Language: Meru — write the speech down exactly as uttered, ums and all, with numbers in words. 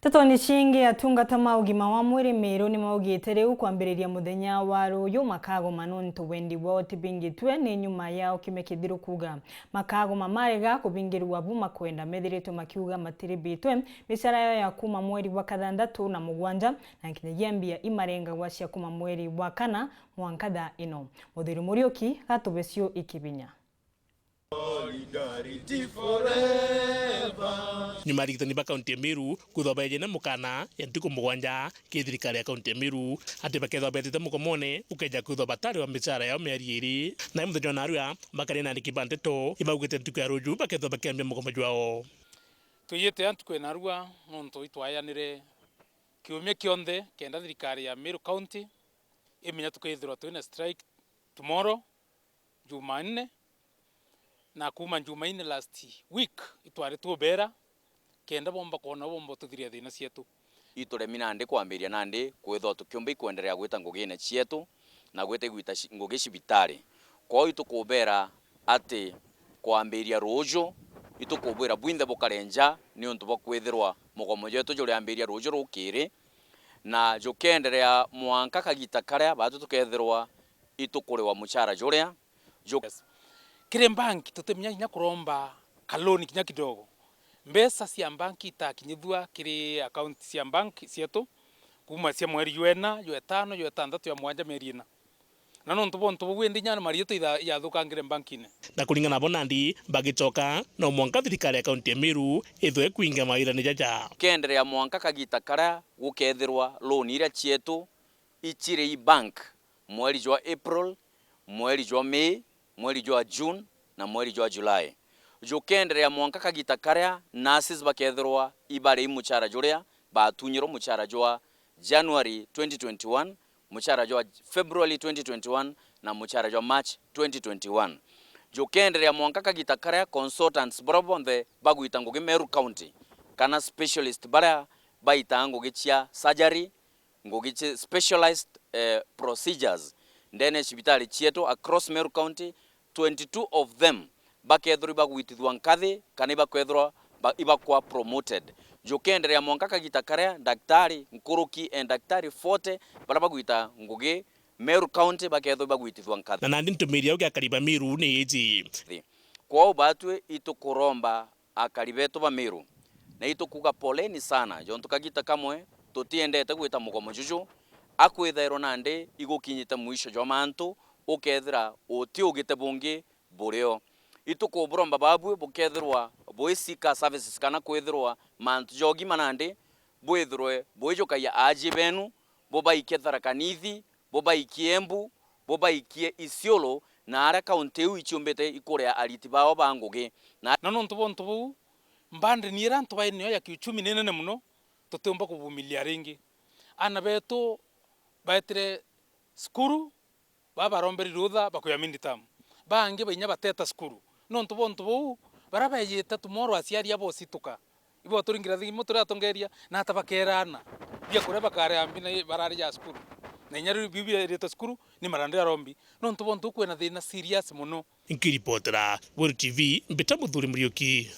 Ntetoni ciingi, atungata ma ugima wa mwiri Miru ni maugite riu kwambiriria muthenya wa ruuju makagoma nontu wendi bwao utibingitwe ni nyuma yao kiumia kithiru kuuga makagoma marega kubingirua bu makwenda. Methiritwe makiuga matiribitwe micara yao ya kuuma mweri bwa kathanthatu na mugwanja, na nkinyagia mbia imarengagwa cia kuuma mweri bwa kana mwanka thaa ino. Muthuri Muriuki gatubecio ikibinya. Solidarity forever. Nyuma ya arigitani ba kaunti ya Meru kwithwa baeje na mukana ya ntuku mugwanja ki thirikari ya kaunti ya Meru ati bakethwa betite mukomone ukeja kwithwa batariwa micara yao mieri iri, na muthenya wa narua bakaria na andiki ba nteto ibaugite ntuku ya ruuju bakethwa bakiambia mugomo jwao. Twiyite a ntuku ya narua nontu itwayanire kiumia kionthe kenda thirikari ya Meru County imenya tukethirwa twina strike tomorrow, Jumanne, na kuuma Jumaine last week itwari tubera kenda bomba kwona bomba tuthiria thina cietu. Ituremi nandi kwambiria nandi kwithwa tukiumba ikwenderea gwita ngugine cietu na gwita igwita ci-, ngugi cibitari. Kwou itukubera ati kwambiria ruuju, itukubwira bwinthe bukare nja niuntu bwa kwithirwa mugomo jwetu juriambiria ruuju rukiri, na jukenderea mwanka kagita karia batu tukethirwa itukuriwa mucara juria ju- Yes. Kiri bank tutimenya kinya kuromba ka loan kinya kidogo. Mbeca cia bank itakinyithua kiri account cia bank cietu kuuma cia mweri jwa ina, jwa itano, jwa itanthatu, ya mugwanja, mieri ina. Na nontu bwa untu buu indi inya mariitwa itha-, iyathukangire bankine. Na kuringana nabo nandi bagicoka, no mwanka thirikari ya kaunti ya Meru ithwe kwinga mawirane jaja. Kenderea mwanka kagita karia gukethirwa loan iria cietu iciri i bank mweri jwa April, mweri jwa May, mweri jwa June na mweri jwa July. Jukenderea mwanka kagita karia nurses bakethirwa ibari i mucara juria batunyirwe mucara jwa January twenty twenty-one, mucara jwa February twenty twenty-one na mucara jwa March twenty twenty-one. Jukenderea mwanka kagita karia consultants baria bonthe bagwita ngugi Meru County kana specialist baria baitaa ngugi cia surgery, ngugi cia specialized, eh, procedures ndene ya cibitari cietu across Meru County, twenty-two of them bakethirwa ibagwitithua nkathi kana ibakethirwa ba-, ibakwa promoted. Jukenderea mwanka kagita karia ndaktari nkuruki e ndaktari forty baria bagwita ngugi Meru County bakethirwa ibagwitithua nkathi. Na nandi ntumiri yao gia kariba Meru ni iji. Kwou batwi itukuromba akari betu ba Meru, na itukuga poleni sana, jontu kagita kamwe tutiendete gwita mugomo juju, akwithairwa nandi igukinyite mwisho jwa mantu, ukethira uti ugite bungi burio. Itukuburomba babui bukethirwa buisika services kana kwithirwa mantu ja ugima nandi bwithirwe buijukagia aaji benu, bubaikie Tharaka Nithi, bubaikie Embu, bubaikie Isiolo, na aria kaunti iu iciumbite ikuria ariti bao ba ngugi. Na, na nontu bwa untu buu, burden iria antu bai nayo ya kiuchumi ni nene mono, tutiumba kuvumilia ringi. Aana betu baetire cukuru, baa baromberi rutha bakuya midterm. Bangi bainya bateta cukuru. Nontu bwa untu buu, baria beejite tomorrow aciari abo osituka. Ibo baturingira thimu turiatongeria, na ata bakeera aana biakuria bakaria mbi na barari ja cukuru. Na inya riu biu biairite cukuru ni marandi arombi. Nontu bwa untu kwina thina serious mono. Nkiripotera Weru T V, mbita Muthuri Muriuki.